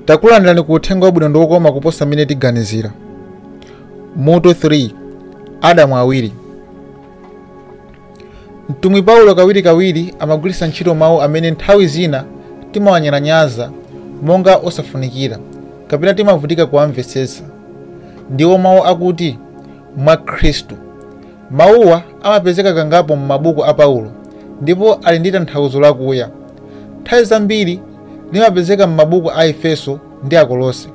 Takulandirani ku uthenga wabwino ndi wokoma kuposa mmene tiganizira. Mutu 3 Adamu awiri. Mtumwi Paulo kawirikawiri amagwiritsa ntchito mawu amene nthawi zina timawanyalanyaza monga osafunikira kapena timavutika kuwamvetsetsa. Ndiwo mawu akuti mwa Khristu. Mawuwa amapezeka kangapo m'mabuku a Paulo ndipo ali ndi tanthauzo lakuya. Nthawi zambiri limapezeka m'mabuku a Efeso ndi Akolose.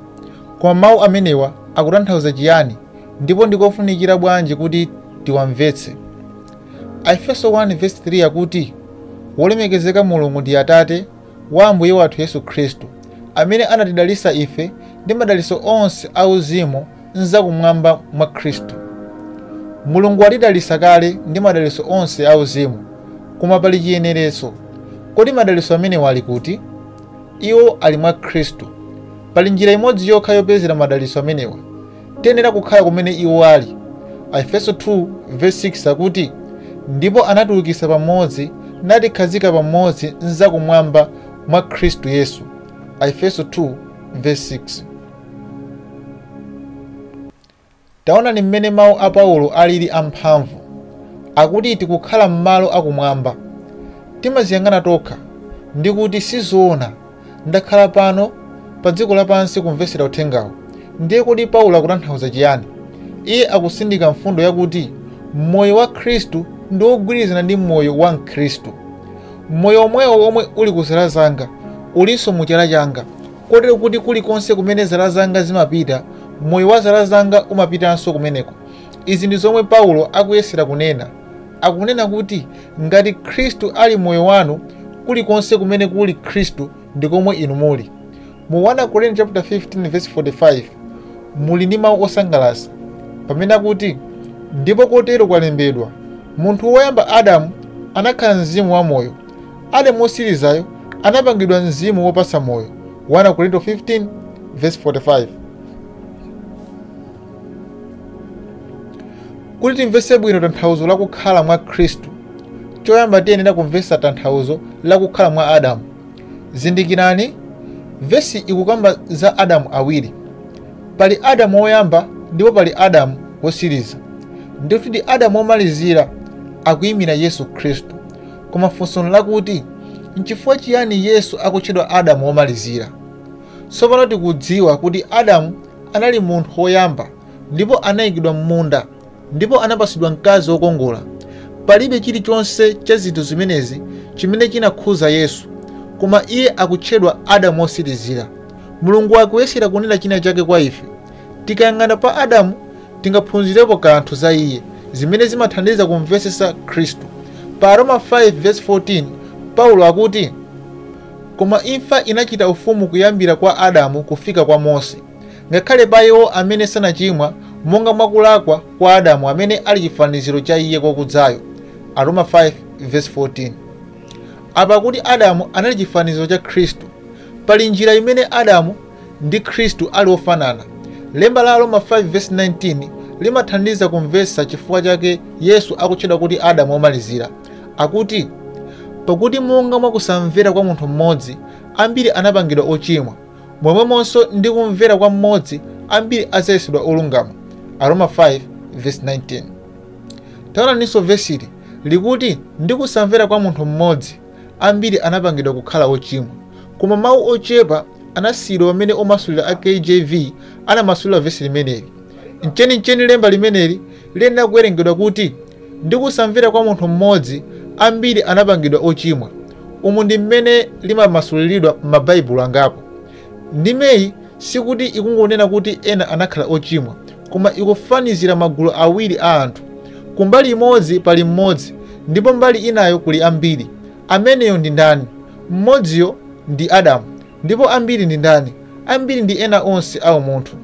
Koma mawu amenewa akutanthauza chiyani ndipo ndikofunikira bwanji kuti tiwamvetse? Aefeso 1:3 akuti, wolemekezeka Mulungu ndi Atate wa Ambuye wathu Yesu Khristu, amene anatidalitsa ife ndi madalitso onse auzimu mzakumwamba mwa Khristu. Mulungu watidalitsa kale ndi madalitso onse auzimu, koma pali chiyeneretso. Kodi madalitso amenewa ali kuti? Iwo ali mwa Khristu. Pali njira imodzi yokha yopezera madalitso amenewa. Tiyenera kukhala kumene iwo ali. Aefeso 2:6 akuti, ndipo anatiukitsa pamodzi natikhazika pamodzi mzakumwamba mwa Khristu Yesu. Aefeso 2:6. Taonani mmene mawu a Paulo alili amphamvu. Akuti tikukhala m'malo akumwamba. Timaziyang'ana tokha ndi kuti sizoona, ndakhala pano pa dziko lapansi kumvetsera uthengawo. Ndiye kodi Paulo akutanthauza chiyani? Iye akusindika mfundo yakuti moyo wa Khristu ndi wogwirizana ndi moyo wa Mkhristu. Moyo omwewo omwe uli ku zala zanga ulinso mu chala changa, kotero kuti kulikonse kumene zala zanga zimapita, moyo wa zala zanga umapitanso kumeneko. Izi ndi zomwe Paulo akuyesera kunena. Akunena kuti ngati Khristu ali moyo wanu, kulikonse kumene kuli Khristu ndi komwe inu muli. Mu 1 Korinto chapter 15:45 muli ndi mawu osangalatsa pamene akuti, ndipo kotero kwalembedwa, munthu woyamba Adamu anakhala mzimu wamoyo, Adamu wosirizayo anapangidwa mzimu wopatsa moyo. 1 Korinto 15:45. Kuti timvetse bwino tanthauzo la kukhala mwa Khristu, choyamba tiyenera kumvetsa tanthauzo la kukhala mwa Adamu. Zindikirani, vesi ikukamba za Adamu awiri. Pali Adamu woyamba ndipo pali Adamu wosiriza. Ndikuti Adamu womalizira akuyimira Yesu Khristu. Koma funso lakuti, nchifukwa chiyani Yesu akutchedwa Adamu womalizira? Tsopano tikudziwa kuti Adamu anali munthu woyamba ndipo anayikidwa m'munda ndipo anapatsidwa mkazi wokongola. Palibe chilichonse cha zinthu zimenezi chimene chinakhuza Yesu, koma iye akutchedwa Adamu wosirizira. Mulungu akuyesera kunena china chake kwa ife. Tikayang'ana pa Adamu tingaphunzirepo kanthu za iye, zimene zimathandiza kumvetsetsa Khristu. Pa Aroma 5:14 Paulo akuti, koma imfa inachita ufumu kuyambira kwa Adamu kufika kwa Mose, ngakhale pa iwo amene sanachimwa monga mwakulakwa kwa Adamu amene ali chifaniziro cha iye kokudzayo. Aroma 5:14. Apa kuti Adamu anali chifaniziro cha Khristu. Pali njira imene Adamu ndi Khristu ali ofanana. Lemba la Aroma 5:19 limathandiza kumvetsa chifukwa chake Yesu akutchedwa kuti Adamu womalizira. Akuti, pakuti monga mwakusamvera kwa munthu mmodzi ambiri anapangidwa ochimwa, momwemonso ndi kumvera kwa mmodzi ambiri adzayesedwa olungama. Aroma 5:19. Taonaninso vesili likuti ndi kusamvera kwa munthu mmodzi ambiri anapangidwa kukhala ochimwa. Koma mawu ochepa anasiyidwa pamene omasulira a KJV anamasulira vesi limeneli. Mchenicheni lemba limeneli liyenera kuwerengedwa kuti ndi kusamvera kwa munthu mmodzi ambiri anapangidwa ochimwa. Umu ndi mmene limamasuliridwa m'mabaibulo angapo. Ndimeyi sikuti ikungonena kuti ena anakhala ochimwa, koma ikufanizira magulu awiri a anthu. Kumbali imodzi pali mmodzi ndipo mbali inayo kuli ambiri. Ameneyo ndi ndani? Mmodziyo ndi Adamu, ndipo ambiri ndi ndani? Ambiri ndi ena onse a umunthu.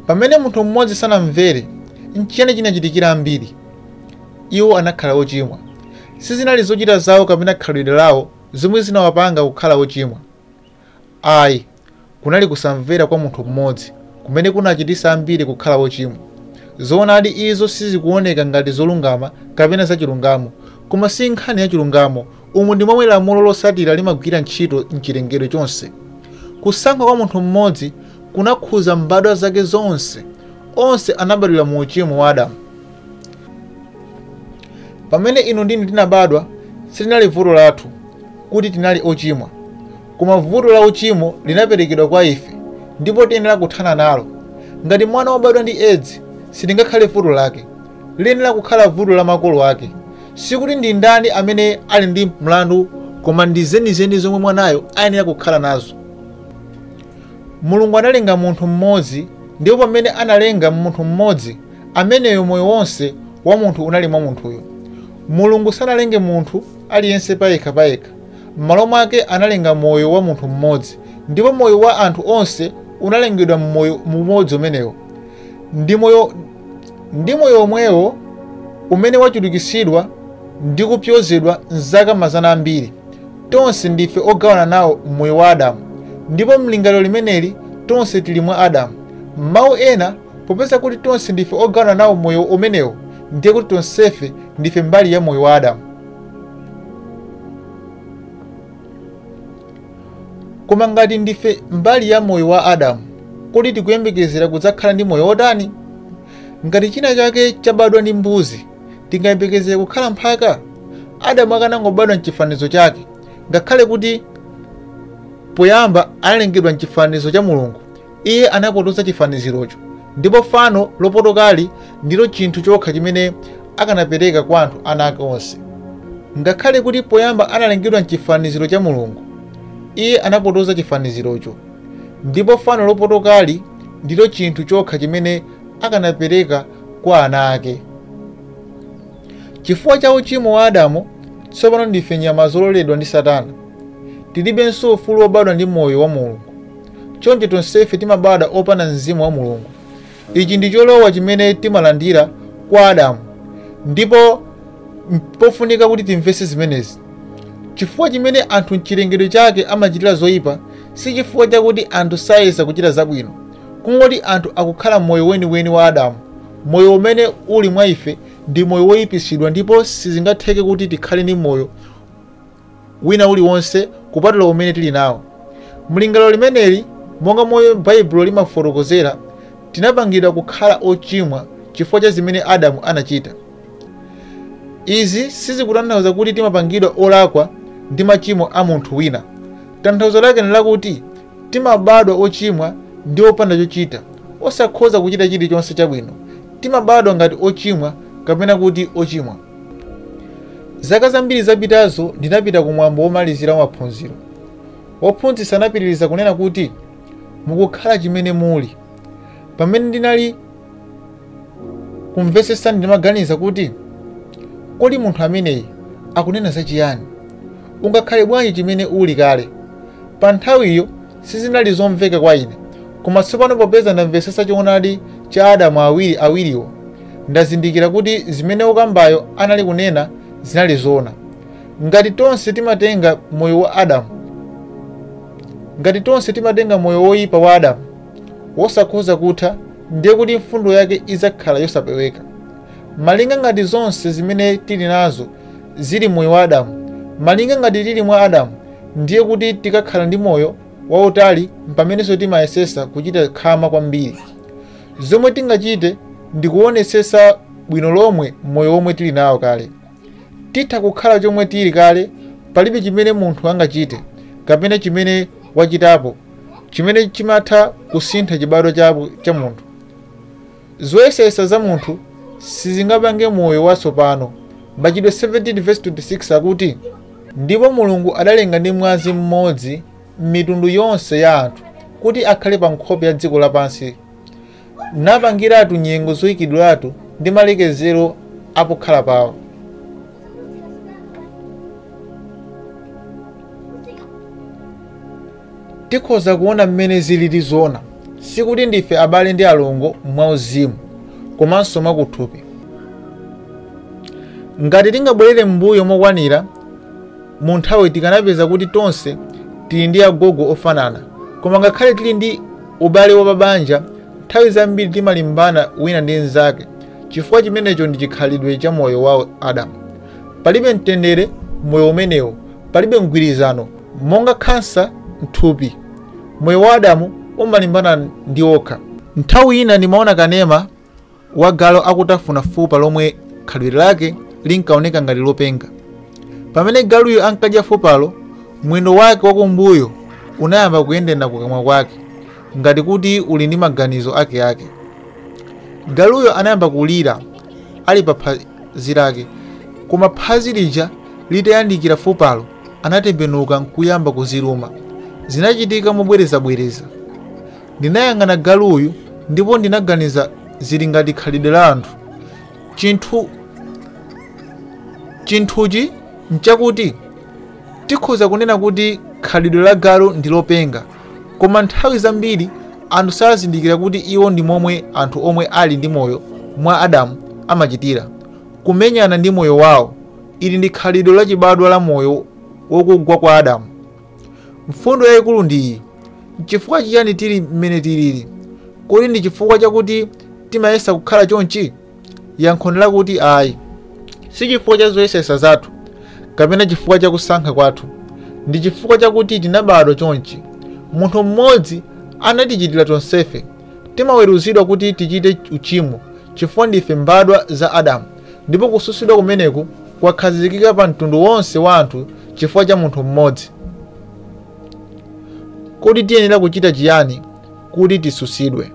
Pamene munthu mmodzi sanamvere, nchiyani chinachitikira ambiri? Iwo anakhala ochimwa. Sizinali zochita zawo kapena khalidwe lawo zomwe zinawapanga kukhala ochimwa. Ayi, kunali kusamvera kwa munthu mmodzi kumene kunachititsa ambiri kukhala ochimwa. Zoonadi izo sizikuoneka ngati zolungama kapena zachilungamo, koma si nkhani ya chilungamo. Umu ndi momwe lamulo losatira limagwira ntchito mchilengedwe chonse. Kusankha kwa munthu mmodzi kunakhuza mbadwa zake zonse. Onse anabadwira mu uchimo wa Adamu. Pamene inu ndine tinabadwa, silinali vuto lathu kuti tinali ochimwa, koma vuto la uchimo linaperekedwa kwa ife ndipo tiyenera kuthana nalo. Ngati mwana wabadwa ndi AIDS, silingakhale vuto lake, liyenera kukhala vuto la makolo ake. Sikuti ndi ndani amene ali ndi mlandu, koma ndi zenizeni zomwe mwanayo ayenera kukhala nazo. Mulungu analenga munthu mmodzi, ndipo pamene analenga munthu mmodzi ameneyo, moyo wonse wa munthu unali mwa munthuyo. Mulungu sanalenge munthu aliyense payekha payekha. M'malo mwake analenga moyo wa munthu mmodzi, ndipo moyo wa anthu onse unalengedwa mmoyo mumodzi umenewo. Ndi moyo omwewo umene wachulukitsidwa ndi kupyozedwa m'zaka mazana ambiri. Tonse ndife ogawana nawo moyo wa Adamu, ndipo mlingaliro limeneli tonse tili mwa Adamu. M'mawu ena, popeza kuti tonse ndife ogawana nawo moyo umenewo, ndiye kuti tonsefe ndife mbali ya moyo wa Adamu. Koma ngati ndife mbali ya moyo wa Adamu, kodi tikuyembekezera kudzakhala ndi moyo wotani? Ngati china chake chabadwa ndi mbuzi, tingayembekezere kukhala mphaka? Adamu akanangobadwa mchifanizo chake, ngakhale kuti poyamba analengedwa mchifanizo cha Mulungu, iye anapotoza chifanizirocho, ndipo fano lopotokali ndilo chinthu chokha chimene akanapereka kwa anthu ana ake onse. Ngakhale kuti poyamba analengedwa mchifaniziro cha Mulungu, iye anapotoza chifanizirocho, ndipo fano lopotokali ndilo chinthu chokha chimene akanapereka kwa ana ake. Chifukwa cha uchimo wa Adamu, tsopano ndife nyama zololedwa ndi Satana. Tilibenso ufulu wobadwa ndi moyo wa Mulungu. Choncho tonsefe timabadwa opanda mzimu wa Mulungu. Ichi ndi cholowa chimene timalandira kwa Adamu, ndipo pofunika kuti timvetse zimenezi. Chifukwa chimene anthu mchilengedwe chake amachitira zoyipa si chifukwa chakuti anthu sayesa kuchita zabwino, kungoti anthu akukhala moyo weniweni wa Adamu. Moyo umene uli mwa ife ndi moyo woyipisidwa, ndipo sizingatheke kuti tikhale ndi moyo wina uliwonse kupatula umene tili nawo. Mlingaliro limeneli, monga momwe Baibulo limafotokozera, tinapangidwa kukhala ochimwa chifukwa cha zimene Adamu anachita. Izi sizikutanthauza kuti timapangidwa olakwa ndi machimo a munthu wina. Tanthauzo lake ndi lakuti timabadwa ochimwa ndi opanda chochita, osakhoza kuchita chilichonse chabwino. Timabadwa ngati ochimwa kapena kuti ochimwa. Zaka zambiri zapitazo ndinapita kumwambo womalizira wa maphunziro. Wophunzitsa anapitiriza kunena kuti mukukhala chimene muli. Pamene ndinali kumvetsetsa ndimaganiza kuti, kodi munthu ameneyi akunena zachiyani? Ungakhale bwanji chimene uli kale? Pa nthawiyo sizinali zomveka kwa ine, koma tsopano popeza ndamvetsetsa choonadi cha Adamu awiri awiriwo, ndazindikira kuti zimene wokambayo anali kunena zinali zoona. Ngati tonse timatenga moyo wa Adamu, ngati tonse timatenga moyo woyipa wa Adamu wosakhoza kutha, ndiye kuti mfundo yake idzakhala yosapeweka. Malinga ngati zonse zimene tili nazo zili moyo wa Adamu, malinga ngati tili mwa Adamu, ndiye kuti tikakhala ndi moyo wautali pamenenso timayesesa kuchita khama kwambiri. Zomwe tingachite ndi kuonetsetsa bwino lomwe moyo womwe tili nawo kale. Titha kukhala chomwe tili kale, palibe chimene munthu angachite kapena chimene wachitapo chimene chimatha kusintha chibadwa cha munthu. Zoyesesa za munthu sizingapange moyo watsopano. Machitidwe 17:26 akuti, ndipo Mulungu adalenga ndi mwazi mmodzi mitundu yonse ya anthu kuti akhale pa nkhope ya dziko lapansi, napangiratu nyengo zoyikidwiratu ndi malekezero apokhala pawo. Tikhoza kuona mmene zilili zoona. Sikuti ndife abale ndi alongo mwauzimu komanso mwakuthupi. Ngati tingabwerere m'mbuyo mokwanira mu nthawi, tikanapeza kuti tonse tili ndi agogo ofanana, koma ngakhale tili ndi ubale wapabanja, nthawi zambiri timalimbana wina ndi mnzake, chifukwa chimenecho ndi chikhalidwe cha moyo wa Adamu. Palibe mtendere moyo umenewo. Palibe mgwirizano. Monga khansa mthupi, moyo wa Adamu umalimbana ndi okha. Nthawi ina ndimaona kanema wa galu akutafuna fupa lomwe khalidwe lake linkaoneka ngati lopenga. Pamene galuyo ankadya fupalo, mwendo wake wakumbuyo unayamba kuyendera kukamwa kwake ngati kuti uli ndi maganizo akeake. Galuyo anayamba kulira ali pa phazi lake, koma phazi lija litayandikira fupalo anatembenuka nkuyamba kuziluma. Zinachitika mobwerezabwereza. Ndinayang'ana galuyu ndipo ndinaganiza zili ngati khalidwe la anthu. Chinthuchi nchakuti tikhoza kunena kuti khalidwe la galu ndi lopenga, koma nthawi zambiri anthu sazindikira kuti iwo ndi momwe anthu omwe ali ndi moyo mwa Adamu amachitira, kumenyana ndi moyo wawo. Ili ndi khalidwe lachibadwa la moyo wokugwa kwa Adamu. Mfundo yayikulu ndi iyi: chifukwa chiyani tili mmene tilili? Kodi ndi chifukwa chakuti timayesa kukhala chonchi? Yankho ndi lakuti ayi. Si chifukwa cha zoyesesa zathu kapena chifukwa cha kusankha kwathu. Ndi chifukwa chakuti tinabadwa chonchi. Munthu mmodzi anatichitira tonsefe. Timaweruzidwa kuti tichite uchimo chifukwa ndife mbadwa za Adamu, ndipo kususidwa kumeneku kwakhazikika pa mtundu wonse wa anthu chifukwa cha munthu mmodzi. Kodi tiyenera kuchita chiyani kuti tisusidwe?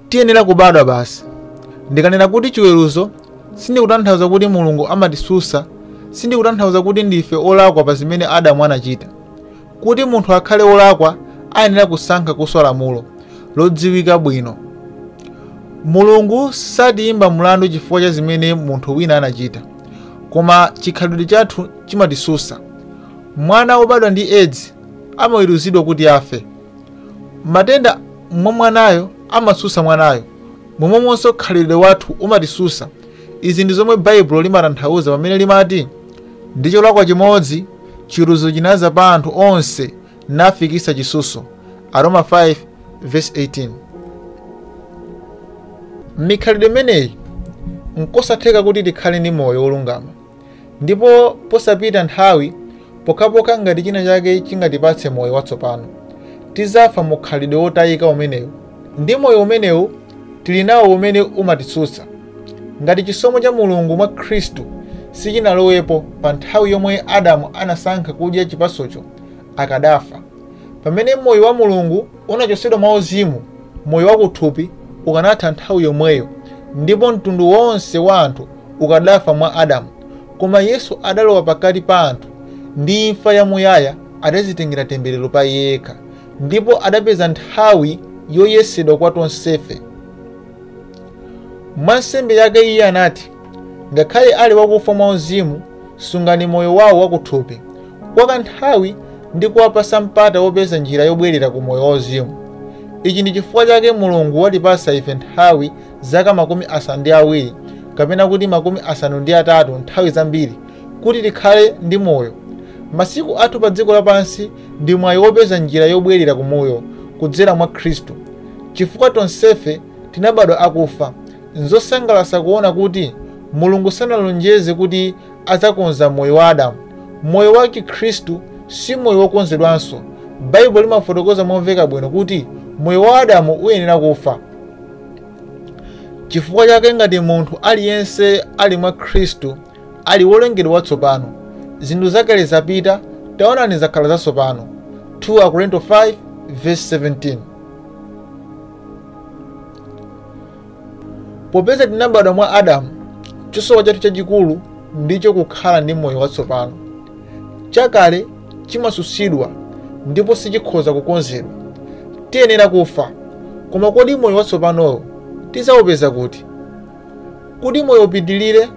Tiyenera kubadwa basi. Ndikanena kuti chiweruzo, sindikutanthauza kuti Mulungu amatisusa, sindikutanthauza kuti ndife olakwa pa zimene Adamu anachita. Kuti munthu akhale olakwa, ayenera kusankha kuswa lamulo lodziwika bwino. Mulungu satiyimba mlandu chifukwa cha zimene munthu wina anachita, koma chikhalidwe chathu chimatisusa. Mwana wobadwa ndi AIDS amaweruzidwa kuti afe. Matenda mwa mwanayo amasusa mwanayo. Momwemonso khalidwe wathu umatisusa. Izi ndi zomwe Baibulo limatanthauza pamene limati, ndi cholakwa chimodzi chiweruzo chinaza pa anthu onse nafikisa chisuso. Aroma 5:18. Mikhalidwe imeneyi nkosatheka kuti tikhale ndi moyo wolungama, ndipo posapita nthawi, pokhapokha ngati china chake chingatipatse moyo watsopano, tizafa mu khalidwe wotayika umenewu. Ndi moyo umenewu tili nawo umene umatitsutsa. Ngati chisomo cha Mulungu mwa Khristu sichinalowepo pa nthawi yomwe Adamu anasankha kudya chipatsocho, akadafa. Pamene moyo wa Mulungu unachotsedwa mwauzimu, moyo wakuthupi ukanatha nthawi yomweyo, ndipo mtundu wonse wa anthu ukadafa mwa Adamu. Koma Yesu adalowa pakati pa anthu ndi imfa yamuyaya adazitengera temberero pa iye yekha, ndipo adapeza nthawi yoyesedwa kwa tonsefe. Mwa nsembe yake iye anati, ngakhale ali wakufa mwauzimu, sungani moyo wawo wakuthupi kwa kanthawi ndi kuwapasa mpata wopeza njira yobwerera ku moyo wauzimu. Ichi ndi chifukwa chake Mulungu watipasa ife nthawi zaka 70 kapena kuti 53 nthawi zambiri kuti tikhale ndi moyo. Masiku athu pa dziko lapansi ndi mwayi wopeza njira yobwerera ku moyo kudzera mwa Khristu. Chifukwa tonsefe tinabadwa akufa, nzosangalatsa kuona kuti Mulungu sanalonjeze kuti adzakonza moyo wa Adamu. Moyo wa Chikhristu si moyo wokonzedwanso. Baibulo limafotokoza momveka bwino kuti moyo wa Adamu uyenera kufa. Chifukwa chake ngati munthu aliyense ali mwa Khristu ali wolengedwa watsopano, zinthu zakale zapita, taonani zakhala zatsopano. 2 Akorinto 5:17. Popeza tinabadwa mwa Adamu, chosowa chathu chachikulu ndicho kukhala ndi moyo watsopano. Chakale chimasusidwa ndipo sichikhoza kukonzedwa. Tiyenera kufa. Koma kodi moyo watsopanowo tidzawupeza kuti? Kuti moyo upitilire,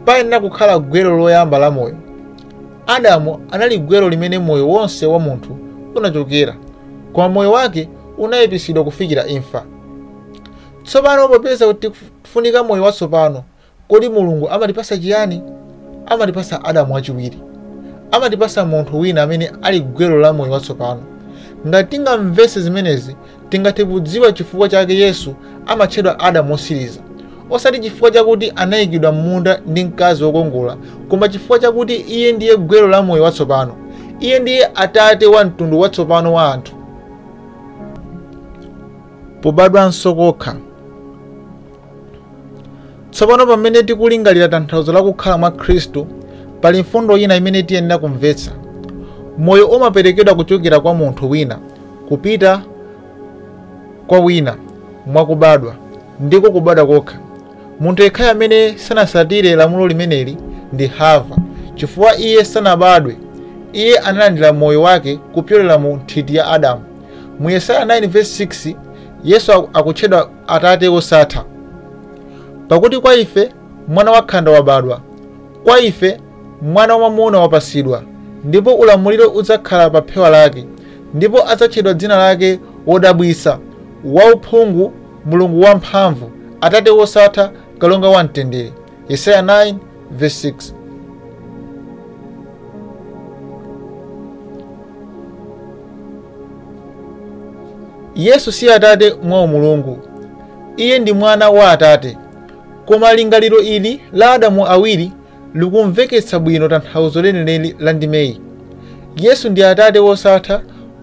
payenera kukhala gwero loyamba la moyo. Adamu anali gwero limene moyo wonse wa munthu unachokera, koma moyo wake unayipisidwa kufikira imfa. Tsopano popeza tikufunika moyo watsopano, kodi Mulungu amatipasa chiyani? Amatipasa Adamu wachiwiri. Amatipasa munthu wina amene ali gwero la moyo watsopano. Ngati tingamvetse zimenezi, tingathe kudziwa chifukwa chake Yesu amatchedwa Adamu wosiriza. Osati chifukwa chakuti anayikidwa m'munda ndi mkazi wokongola, koma chifukwa chakuti iye ndiye gwero la moyo watsopano. Iye ndiye atate wa mtundu watsopano wa anthu. Pobadwanso kokha. Tsopano pamene tikulingalira tanthauzo la kukhala mwa Khristu, pali mfundo ina imene tiyenera kumvetsa. Moyo umaperekedwa kuchokera kwa munthu wina kupita kwa wina mwakubadwa, ndiko kubadwa kokha. Munthu yekhayo amene sanasatire lamulo limeneli ndi Hava, chifukwa iye sanabadwe. Iye analandira moyo wake kupyolera mu nthiti ya Adamu. Mu Yesaya 9:6 Yesu akutchedwa Atate wosatha. Pakuti kwa ife mwana wakhanda wabadwa, kwa ife mwana wamwamuna wapasidwa, ndipo ulamuliro udzakhala pa phewa lake, ndipo adzatchedwa dzina lake Wodabwitsa, Wauphungu, Mulungu wamphamvu, Atate wosatha, Kalonga wamtendere. Yesaya 9:6. Yesu si Atate mwa umulungu. Iye ndi mwana wa Atate. Koma lingaliro ili la Adamu awiri likumveketsa bwino tanthauzo lenileni la ndimeyi. Yesu ndi Atate wosatha,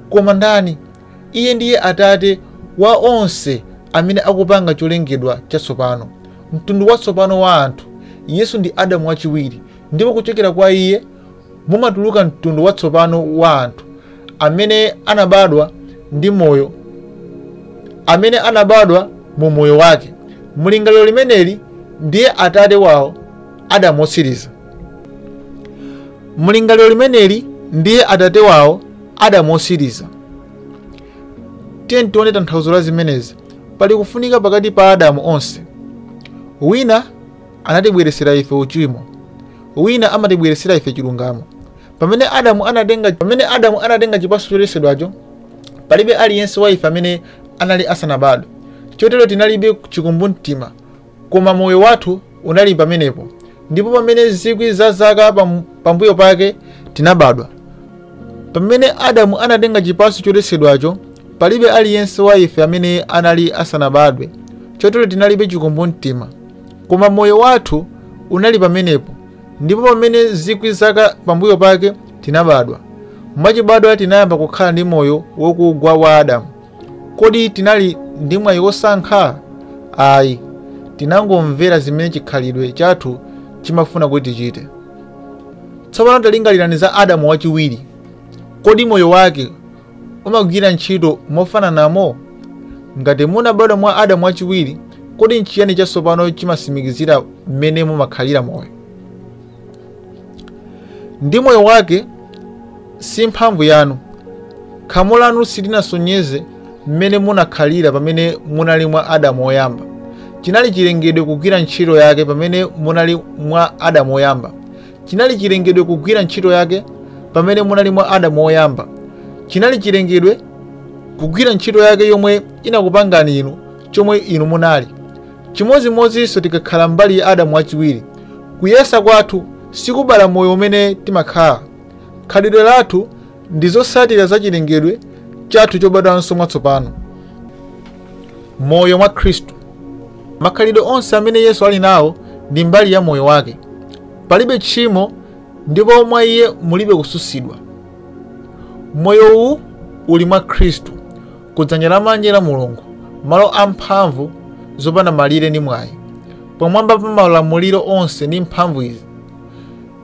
koma ndani? Iye ndiye Atate wa onse amene akupanga cholengedwa chatsopano, mtundu watsopano wa anthu. Yesu ndi Adamu wachiwiri, ndipo kuchokera kwa iye mumatuluka mtundu watsopano wa anthu amene anabadwa ndi moyo, amene anabadwa mu moyo wake. Mulingaliro limeneli ndiye atate wawo Adamu otsiriza. Mulingaliro limeneli ndiye atate wawo Adamu otsiriza. Tiye tione tanthauzo la zimenezi. Pali kufunika pakati pa Adamu onse. Wina anatibweresera ife uchimo, wina amatibweresera ife chilungamo. Pamene Adamu anatenga chipatso choletsedwacho, palibe aliyense wa ife amene anali asanabadwe. Chotero tinalibe chikumbumtima, koma moyo wathu unali pamenepo. Ndipo pamene zikwi za zaka pambuyo pake tinabadwa. Pamene Adamu anatenga chipatso choletsedwacho, palibe aliyense wa ife amene anali asanabadwe. Chotero tinalibe chikumbumtima, koma moyo wathu unali pamenepo. Ndipo pamene zikwi zaka pambuyo pake tinabadwa. Mwachibadwa tinayamba kukhala ndi moyo wokugwa wa Adamu. Kodi tinali ndi mwayi wosankha? Ayi, tinangomvera zimene chikhalidwe chathu chimafuna kuti tichite. Tsopano talingalirani za Adamu wachiwiri. Kodi moyo wake umagwira ntchito mofananamo? Ngati munabadwa mwa Adamu wachiwiri, kodi nchiyani chatsopano chimasimikizira mmene mumakhalira moyo? Ndi moyo wake si mphamvu yanu. Khamu lanu silinasonyeze mmene munakhalira pamene munali mwa Adamu woyamba. Chinali chilengedwe kugwira ntchito yake pamene munali mwa Adamu woyamba. Chinali chilengedwe kugwira ntchito yake pamene munali mwa Adamu woyamba. Chinali chilengedwe kugwira ntchito yake yomwe inakupangani inu chomwe inu munali. Chimodzimodzinso tikakhala mbali ya Adamu wachiwiri, kuyesa kwathu sikubala moyo umene timakhala. Khalidwe lathu ndi zotsatira za chilengedwe chathu chobadwanso mwatsopano. Moyo mwa Khristu. Makhalidwe onse amene Yesu ali nawo ndi mbali ya moyo wake. Palibe tchimo ndipo mwa iye mulibe kususidwa. Moyo uwu uli mwa Khristu, kudzanja lamanja la Mulungu, malo amphamvu zopanda malire ndi mwayi, pamwamba pa malamuliro onse ndi mphamvu izi.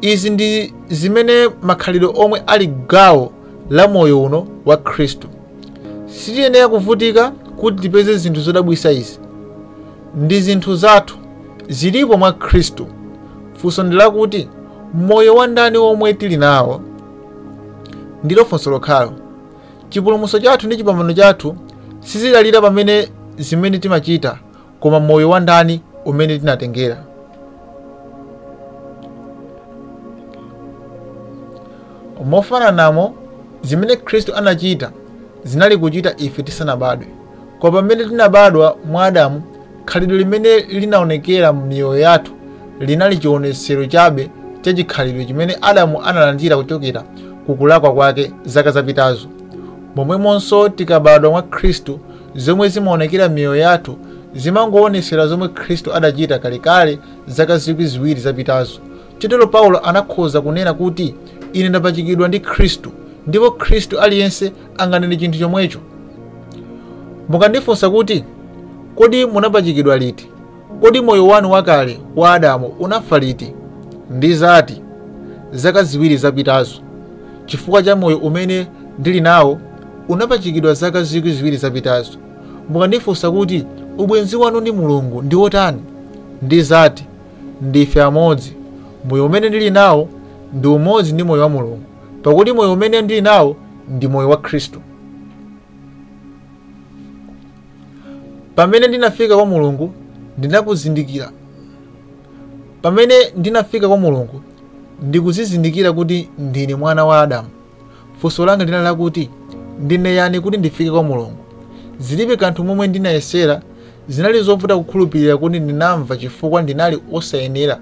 Izi ndi zimene makhalidwe omwe ali gawo la moyo uno wa Khristu. Sitiyenera kuvutika kuti tipeze zinthu zodabwitsa izi. Ndi zinthu zathu zilipo mwa Khristu. Funso ndi lakuti, moyo wa ndani omwe tili nawo? Ndilo funso lokhalo. Chipulumutso chathu ndi chipambano chathu sizidalira pamene zimene timachita, koma moyo wa ndani umene tinatengera. Mofananamo, zimene Khristu anachita zinali kuchita ife tisanabadwe. Koma pamene tinabadwa mwa Adamu, khalidwe limene linaonekera m'miyoyo yathu linali chionetsero chabe cha chikhalidwe chimene Adamu analandira kuchokera kukulakwa kwake zaka zapitazo. Momwemonso tikabadwa mwa Khristu, zomwe zimaonekera m'miyoyo yathu Zimangoonetsera zomwe Khristu adachita kalekale zaka 2000 zapitazo. Chotero Paulo anakhoza kunena kuti, ine ndapachikidwa ndi Khristu, ndipo Khristu aliyense anganene chinthu chomwecho. Mukandifunsa kuti, kodi munapachikidwa liti? Kodi moyo wanu wakale wa Adamu unafa liti? Ndizati, zaka 2 zapitazo. Chifukwa cha moyo umene ndili nawo unapachikidwa zaka 2000 zapitazo. Mukandifunsa kuti, ubwenzi wanu ndi Mulungu ndi wotani? Ndizati, ndife amodzi. Moyo umene ndili nawo ndi umodzi ndi moyo wa Mulungu, pakuti moyo umene ndili nawo ndi moyo wa Khristu. Pamene ndinafika kwa Mulungu, ndinakuzindikira. Pamene ndinafika kwa Mulungu, ndikuzizindikira kuti ndine mwana wa Adamu. Funso langa linali lakuti, ndine yani kuti ndifike kwa Mulungu? Zilibe kanthu momwe ndinayesera, zinali zovuta kukhulupirira kuti ndinamva chifukwa ndinali osayenera,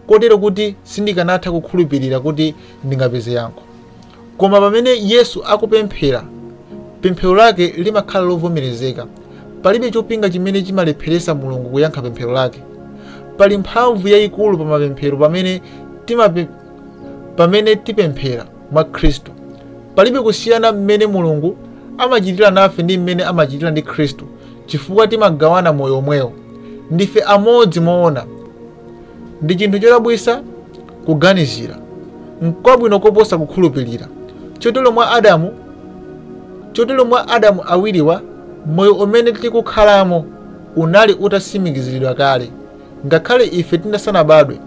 kotero kuti sindikanatha kukhulupirira kuti ndingapeze yankho. Koma pamene Yesu akupemphera, pemphero lake limakhala lovomerezeka. Palibe chopinga chimene chimalepheretsa Mulungu kuyankha pemphero lake. Pali mphamvu yayikulu pa mapemphero pamene tipemphera mwa Khristu. Palibe kusiyana mmene Mulungu amachitira nafe ndi mmene amachitira ndi Khristu, chifukwa timagawana moyo omwewo. Ndife amodzi moona. Ndi chinthu chodabwitsa kuganizira. Nkwabwino koposa kukhulupirira. Chotero mwa Adamu awiriwa, moyo umene tikukhalamo unali utasimikiziridwa kale, ngakhale ife tinasanabadwe.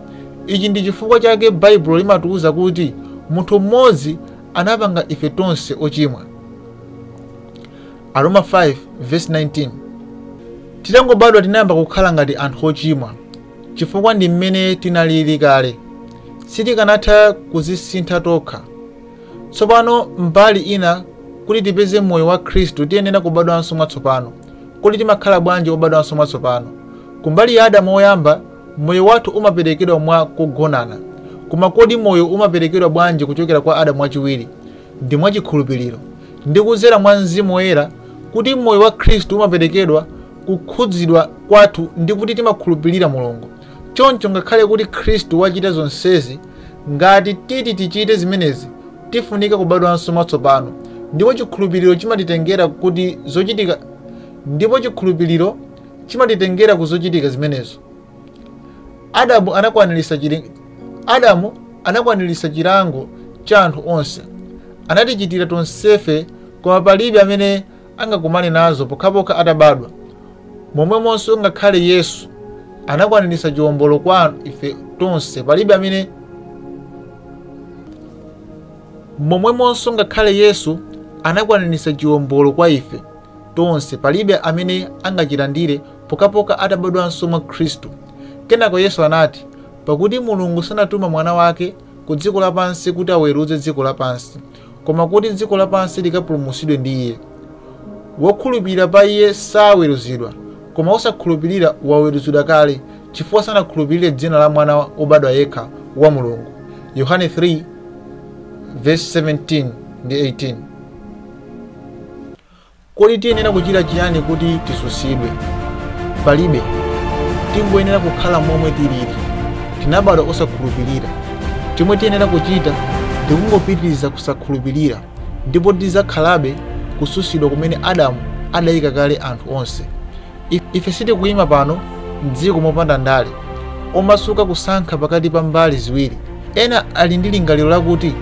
Ichi ndi chifukwa chake Baibulo limatiwuza kuti munthu mmodzi anapanga ife tonse ochimwa. Aroma 5:19. Titangobadwa tinayamba kukhala ngati anthu ochimwa, chifukwa ndi mmene tinalili kale. Sitikanatha kuzisintha tokha. Tsopano mbali ina, kuti tipeze moyo wa Khristu tiyenera kubadwanso mwatsopano. Kodi timakhala bwanji obadwanso mwatsopano? Kumbali ya Adamu woyamba, moyo wathu umaperekedwa mwa kugonana. Koma kodi moyo umaperekedwa bwanji kuchokera kwa Adamu wachiwiri? Ndi mwachikhulupiriro ndi kudzera mwa Mzimu Woyera kuti moyo wa Khristu umaperekedwa kukhudzidwa kwathu ndi kuti timakhulupirira Mulungu. Choncho ngakhale kuti Khristu wachita zonsezi, ngati titi tichite zimenezi, tifunika kubadwanso mwatsopano. Ndipo chikhulupiriro chimatitengera kuti zochitika ndipo chikhulupiriro chimatitengera ku zochitika zimenezo. Adamu anakwaniritsa chilango cha anthu onse. Anatichitira tonsefe, koma palibe amene angakumane nazo pokhapokha atabadwa. Momwemonso ngakhale Yesu anakwaniritsa chiwombolo kwa ife tonse, palibe amene momwemonso ngakhale Yesu anakwaniritsa chiwombolo kwa ife tonse, palibe amene angachilandire pokhapokha atabadwanso mwa Khristu. Kenako Yesu anati, pakuti Mulungu sanatuma mwana wake ku dziko lapansi kuti aweruze dziko lapansi, koma kuti dziko lapansi likapulumutsidwe ndi iye. Wokhulupirira pa iye saweruzidwa, koma wosakhulupirira waweruzidwa kale, chifukwa sanakhulupirire dzina la mwana wobadwa yekha wa Mulungu. Yohane 3:17 ndi 18. Kodi tiyenera kuchita chiyani kuti tisusidwe? Palibe. Tingoyenera kukhala momwe tilili. Tinabadwa osakhulupirira. Chomwe tiyenera kuchita ndi kungopitiriza kusakhulupirira, ndipo tidzakhalabe kususidwa kumene Adamu adayika kale anthu onse. Ife sitikuyima pano mdziko mopanda ndale, omasuka kusankha pakati pa mbali ziwiri. Ena ali ndi lingaliro lakuti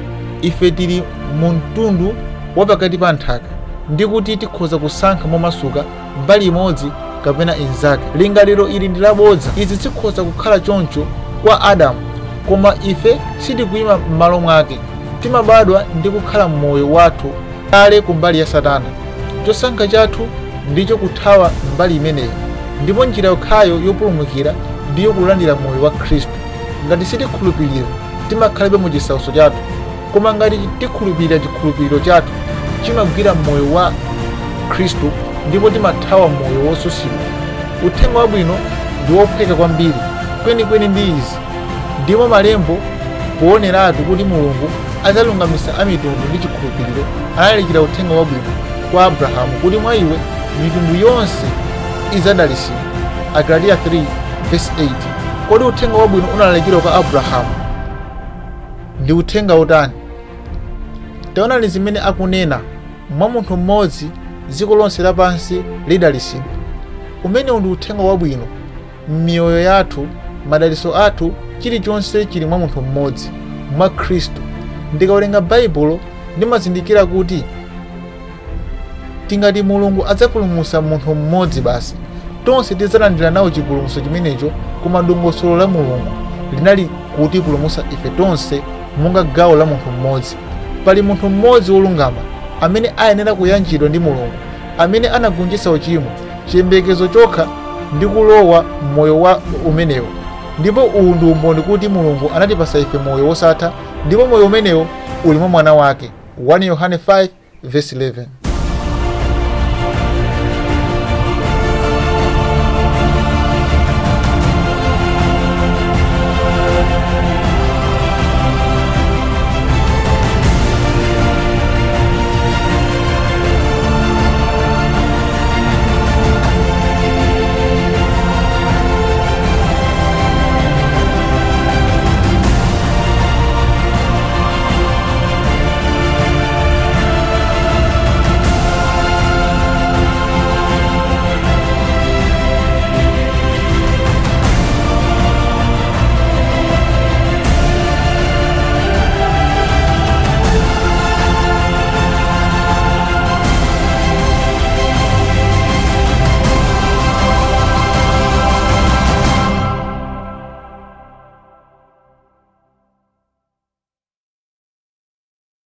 ife tili mu mtundu wa pakati pa nthaka ndi kuti tikhoza kusankha momasuka mbali imodzi kapena inzake. Lingaliro ili ndi labodza. Izi zikhoza kukhala choncho kwa Adamu, koma ife sitikuyima m'malo mwake. Timabadwa ndi kukhala mmoyo wathu kale kumbali ya Satana. Chosankha chathu ndicho kuthawa mbali imeneyo, ndipo njira yokhayo yopulumukira ndiyo kulandira moyo wa Khristu. Ngati sitikhulupirira, timakhalabe mu chisautso chathu, koma ngati tikhulupirira, chikhulupiriro chathu chimagwira moyo wa Khristu ndipo timathawa moyo wosusidwa. Uthenga wabwino ndi wophweka kwambiri kwenikweni ndi izi, ndipo malembo pooneratu kuti Mulungu adzalungamitsa amitundu ndi chikhulupiriro, analalikira uthenga wabwino kwa Abrahamu kuti mwa iwe mitundu yonse idzadalitsidwa. Agalatiya 3 verse 8. Kodi uthenga wabwino unalalikidwa kwa Abrahamu ndi uthenga utani? Taonani zimene akunena: mwa munthu mmodzi dziko lonse lapansi lidalitsidwa. Umenewu ndi uthenga wabwino. M'miyoyo yathu, madalitso athu, chilichonse chili mwa munthu mmodzi, mwa Khristu. Ndikawerenga Baibulo ndimazindikira kuti tingati Mulungu adzapulumutsa munthu mmodzi basi, tonse tidzalandira nawo chipulumutso chimenecho. Koma dongosolo la Mulungu linali kutipulumutsa ife tonse monga gawo la munthu mmodzi. Pali munthu mmodzi wolungama amene ayenera kuyanjidwa ndi Mulungu, amene anagonjetsa uchimo. Chiyembekezo chokha ndi kulowa moyo wa umenewo. Ndipo uwu ndi umboni kuti Mulungu anatipasa ife moyo wosatha, ndipo moyo umenewo uli mwa mwana wake. 1 Yohane 5 verse 11.